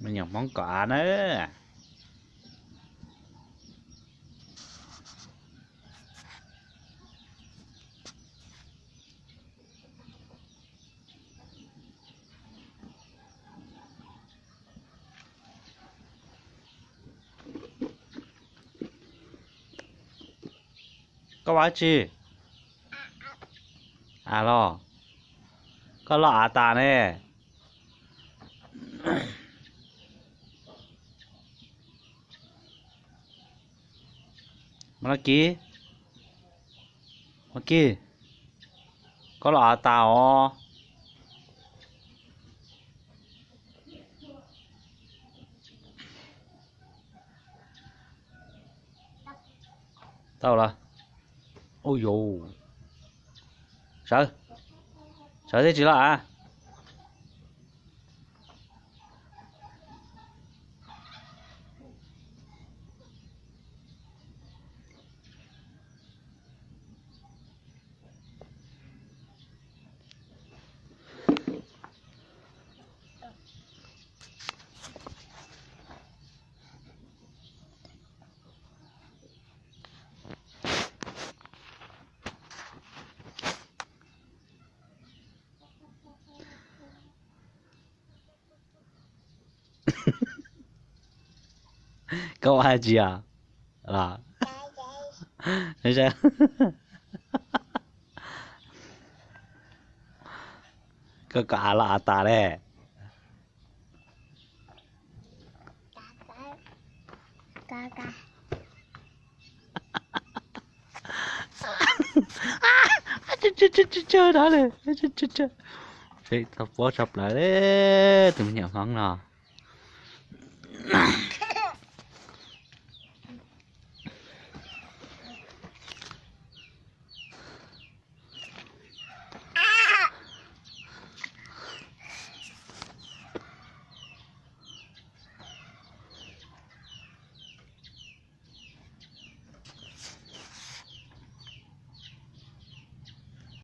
Me nyuam Hmoob kom av na. Koj ua dab tsi? Av los? Koj loj av tas ne. Mas Kis, Mas Kis, koj loj av tas os. Tau lawm. Ua yus, sawv, sawv thiaj tsis loj av. Koj ua dab tsi os? Koj kom av los av tas ne. Tsawg tsawg tsawg, tau pob tshaj plaws li tus me nyuam Hmoob no.